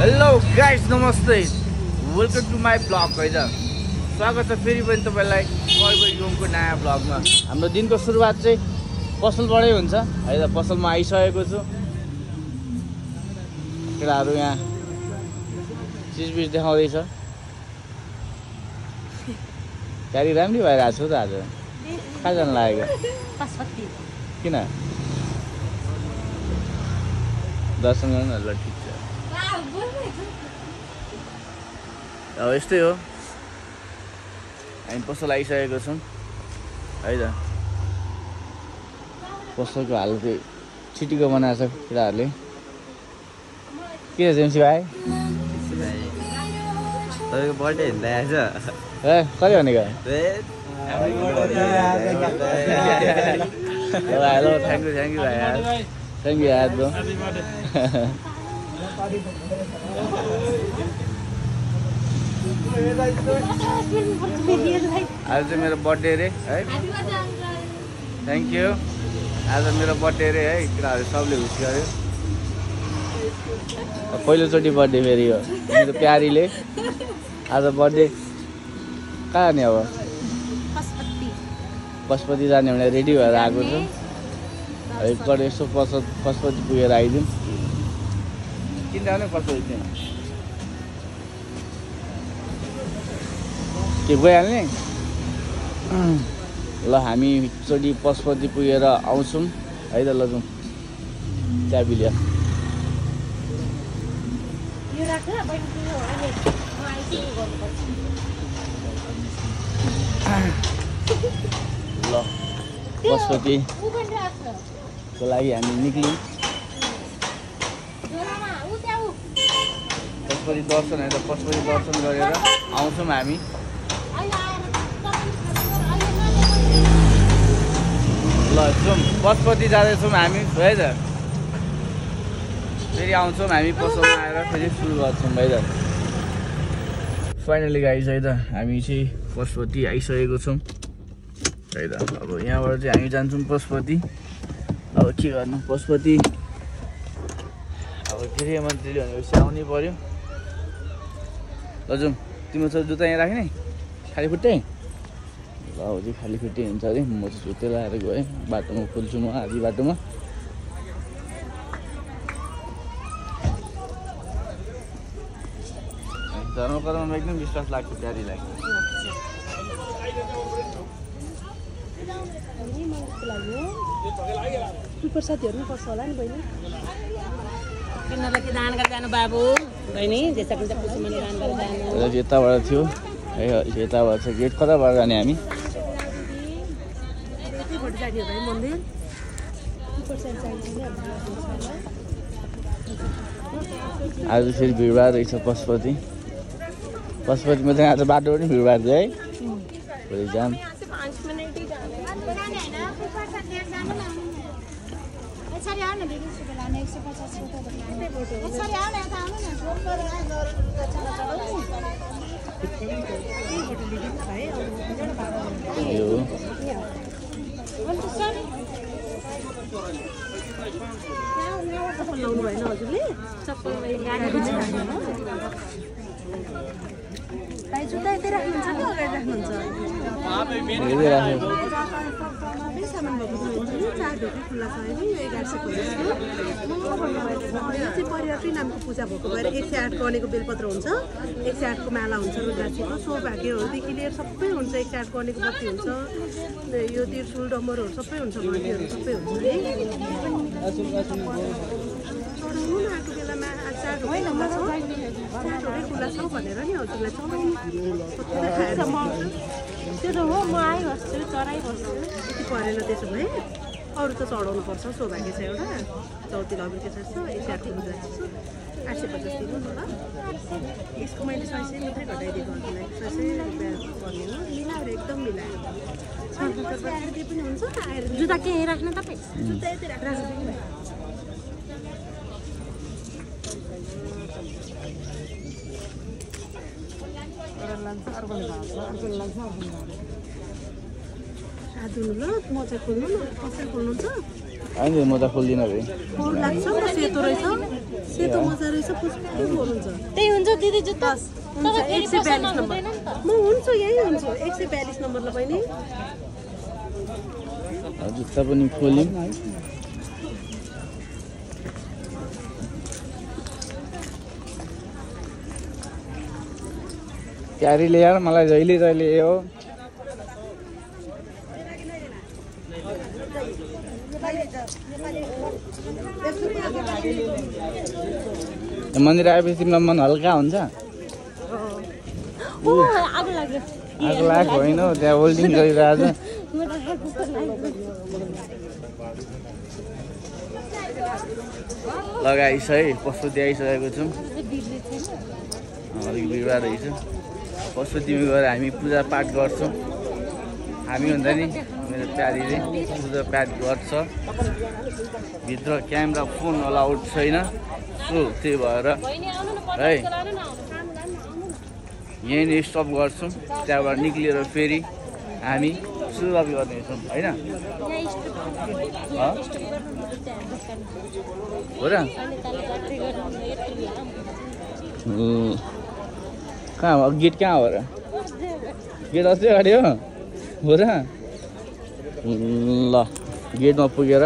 Hello guys, नमस्ते, welcome to my blog है त। स्वागत छ फेरि पनि तपाईँलाई कयको नयाँ ब्लगमा। हाम्रो दिनको सुरुवात चाहिँ पसलबाटै हुन्छ है त। पसलमा आइसकेको छु। केटाहरू यहाँ चिजबिज देखाउँदैछ। गाडी राम्रै भइरहेको छु त आज। कहाँ जानु लागेको? किन? दर्शन गर्नु ल, ठिक छ। अब यस्तै हो, हामी पसल आइसकेको छौँ है त। पसलको हाल चाहिँ छिटीको बनाएको छ केटाहरूले। के छ जेम्सी भाइ? तपाईँको बर्थडे हिँड्दै आएछ ए कहिले भनेको? हेलो, थ्याङ्क यू भाइ, थ्याङ्क यू यार ब्रो। आज चाहिँ मेरो बर्थडे रे है। Thank you. आज मेरो बर्थडे रे है। केटाहरू सबले विस गर्यो। पहिलोचोटि बर्थडे फेरि हो मेरो प्यारीले। आज बर्थडे कहाँ जाने? अब पशुपति जाने भने रेडी भएर आएको छु। एकपल्ट यसो पशुपति पुगेर आइदिउँ। किन जाने पशुपति चाहिँ? के गइहाल्ने? ल, हामी एकचोटि पशुपति पुगेर आउँछौँ है त। ल जाउँ चाबी लिएर। ल, पशुपतिको लागि हामी निक्ल्यौँ। पशुपति दर्शन है त। पशुपति दर्शन गरेर आउँछौँ हामी। ल जाउँ, पशुपति जाँदैछौँ हामी है त। फेरि आउँछौँ हामी पसलमा आएर फेरि सुरु गर्छौँ है त। फाइनली गाइज है त, हामी चाहिँ पशुपति आइसकेको छौँ है त। अब यहाँबाट चाहिँ हामी जान्छौँ पशुपति। अब के गर्नु, पशुपति अब गृहमन्त्रीले भनेपछि आउनै पर्यो। ल जाउँ। तिम्रो छ जुत्ता यहाँ राख्ने खाली खुट्टै? ल हो खाली खुट्टै हुन्छ अरे। म चाहिँ जुत्तै लगाएर गएँ। बाटोमा खोल्छु म आधी बाटोमा। धर्मकर्ममा एकदम विश्वास लाग्छ प्यारीलाई। साथीहरू पनि पर्छ होला नि बहिनी। किन्नलाई दान गरेर जानु बाबु बहिनी, जे सकिन्छ खुसी मनी दान गरेर जानु। यताबाट थियो है, यताबाट छ गेट। कताबाट जाने हामी? मन्दिर आज फेरि भिडभाड रहेछ पशुपतिमा चाहिँ। आज बाटो पनि भिडभाड छ है। भोलि जाम। लाउनु भएन हजुरले? जुत्ता यतै राख्नुहुन्छ कि अगाडि राख्नुहुन्छ? सामान भएको चार ढोकी खुल्ला छ होइन। यो 1150 यो चाहिँ परिवारकै नामको पूजा भएको भएर 108 कर्नेको बेलपत्र हुन्छ, 108 को माला हुन्छ, रुद्राक्षीको सौभाग्यहरूदेखि लिएर सबै हुन्छ। 108 कर्नेको बत्ती हुन्छ, यो त्रिशूल डम्बरहरू सबै हुन्छ, घन्टीहरू सबै हुन्छ है। चढाउनु न आएको बेलामा। आज चार ढोकै खुल्ला छ, चार ढोकै खुल्ला छ भनेर नि हजुरलाई चढाउनु खाएर त्यो त हो। म आइबस्छु, चढाइबस्छु। यति परेन त्यसो भए। अरू त चढाउनु पर्छ। सौभाग्य छ एउटा, चौतिल अबिरको छ 108 को रुद्राक्षी छ, 850 दिनु न ल। यसको मैले 600 मात्रै घटाइदिएको हजुरलाई। 600 रुपियाँ पर्ने हो। मिलाएर एकदम मिलाएर त्यो पनि हुन्छ। आएर जुत्ता के राख्न तपाईँ? जुत्ता यति राख्नु ल। म चाहिँ खोल्नु न, कसरी खोल्नुहुन्छ? होइन म त खोल्दिनँ रे फोहोर लाग्छ नि त सेतो रहेछ सेतो मजा रहेछ पुष्पा फोहोर हुन्छ त्यही हुन्छ दिदी जुत्ता हुन्छ 142 नम्बर म हुन्छु यही हुन्छु 142 नम्बरलाई पनि जुत्ता पनि खोल्यौँ क्यारीले यार मलाई जहिले जहिले हो मन्दिर आएपछि तिमीलाई मन हल्का हुन्छ आगो लाग्यो आगो लागेको होइन हौ त्यहाँ होल्डिङ गरिरहेछ लगाइस है पशुपति आइसकेको छौँ अलिक बिरुवा रहेछ पशुपतिमा गएर हामी पूजापाठ गर्छौँ हामी भन्दा नि मेरो प्यारीले पूजापाठ गर्छ भित्र क्यामेरा फोन अलाउड छैन सो त्यही भएर है यहीँनिर स्टप गर्छौँ त्यहाँबाट निक्लिएर फेरि हामी सुरुवात गर्नेछौँ होइन हो र कहाँ हो गेट कहाँ हो र गेट अझै अगाडि हो र ल गेटमा पुगेर